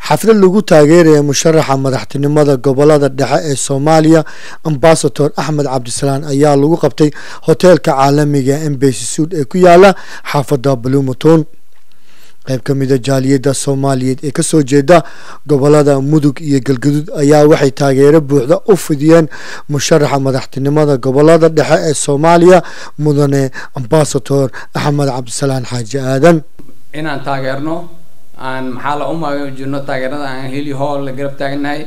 Xaflad lagu taageeraya musharaxa madaxtinimada gobolada dhexe ee Soomaaliya, Ambasador Axmed Cabdisalaan, ayaa lagu qabtay hoteelka caalamiga Embassy Suites ee ku yaala xaafadda Bloemfontein. Qayb ka mida jaaliyadda Soomaaliyeed ee kasoo jeeda gobolada Mudug iyo Galgaduud ayaa waxay taageero buuxda u fidiyeen musharaxa madaxtinimada gobolada dhexe ee Soomaaliya, mudane Ambasador Axmed Cabdisalaan Xaaji Aadan. Inaan taageerno aan maxaa la umaajirno taageerada aan heli hall la garab taagnahay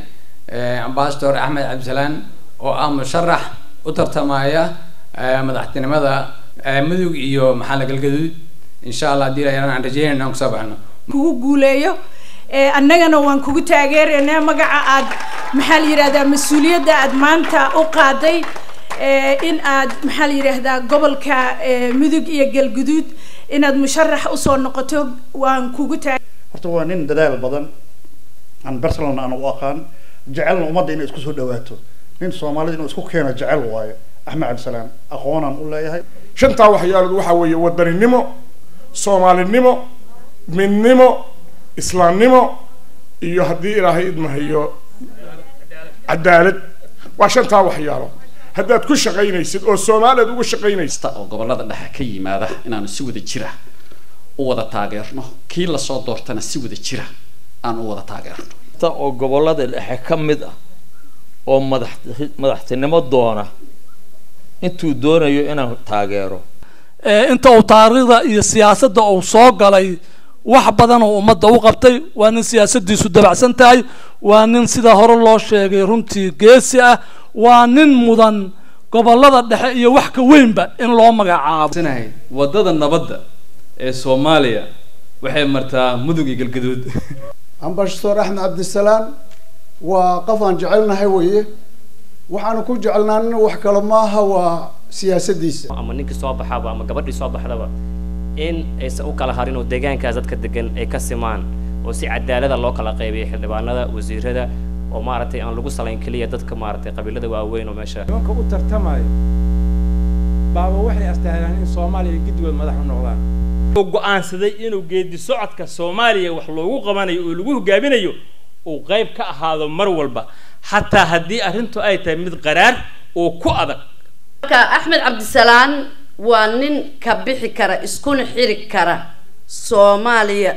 Ambasador Axmed Cabdisalaan oo ah musharax u tartamaya madaxtinimada Mudug iyo maxaa la Galgaduud. Insha Allah haddii la yaraan aan rajeynayna aan kusoo baxno. Kugu guuleeyo, annagana waan kugu taageeraynaa magaca aad maxaa la yidhahdaa mas-uuliyadda aad maanta u qaaday in aad maxaa la yidhaahdaa gobolka Mudug iyo Galguduud inaad musharax usoo noqoto. Waan kugu taa Horta waa nin dadaal badan aan Barcelona aan u aqaan, jecelna ummadda inay isku soo dhawaato, nin Soomaalida inuu isku keeno jecel waayo. Axmed Cabdisalaan aqoonaan u leeyahay. Shantaa waxyaalood waxaa weeye wadaninimo, Soomaalinimo, midnimo, islaamnimo iyo haddii Ilaahay idmahayo cadaalad. Waa shantaa waxyaalood haddaad ku shaqaynaysid oo Soomaaliyaad ugu shaqaynaysid. Oo gobolada dhexe ka yimaada inaanu si wada jira u wada taageerno, kii lasoo doortana si wada jira aan u wada taageerno. Oo gobolada dhexe ka mid ah oo madax madaxtinimo doona intuu doonayo inaan taageero. Inta uu taariikhda iyo siyaasadda uu soo galay wax badan oo ummadda u qabtay. Waa nin siyaasaddiisu dabacsan tahay, waa nin sida hore loo sheegay runtii geesi ah, waa nin mudan gobolada dhexe iyo wax ka weynba in loo magacaabo. Wadada nabadda ee Soomaaliya waxay martaa Mudug iyo Galgaduud. Ambasador Axmed Cabdisalaan waa qof aan jecelnahay weye, waxaanu ku jecelnaanina wax kale maaha, waa siyaasaddiisa. Ama ninkii soo baxaba ama gabadhii soo baxdaba in aysan u kala harin oo deegaankaas dadka degan ay ka simaan oo si cadaalada loo kala qaybiyo xildhibaanada, wasiirada, oo maaragtay aan lagu salayn keliya dadka maaragtay qabiilada waaweyn oo meesha. Nimanka u tartamayo baaba waxay astaagaan in Soomaaliya giddigood madax u noqdaan. Go-aansaday inuu geedi socodka Soomaaliya wax loogu qabanayo oo lagu hogaaminayo uu qayb ka ahaado mar walba, xataa haddii arrintu ay tahay mid qaraar oo ku adag. Marka Axmed Cabdisalaan waa nin ka bixi kara iskuna xiri kara Soomaaliya.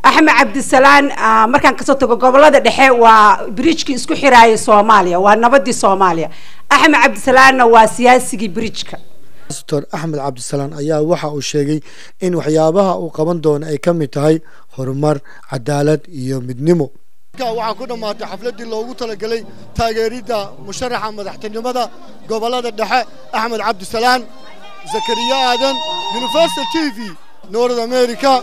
Axmed Cabdisalaan markaan kasoo tago gobolada dhexe waa bridgekii isku xiraayay Soomaaliya, waa nabadii Soomaaliya. Axmed Cabdisalaanna waa siyaasigii bridgeka. Ambasador Axmed Cabdisalaan ayaa waxa uu sheegay in waxyaabaha uu qaban doono ay ka mid tahay horumar, cadaalad iyo midnimo. Waxaa ku dhammaatay xafladdii loogu talagelay taageeridda musharaxa madaxtinimada gobolada dhexe Axmed Cabdisalaan. Zakariya Aadan, Universal TV, North America.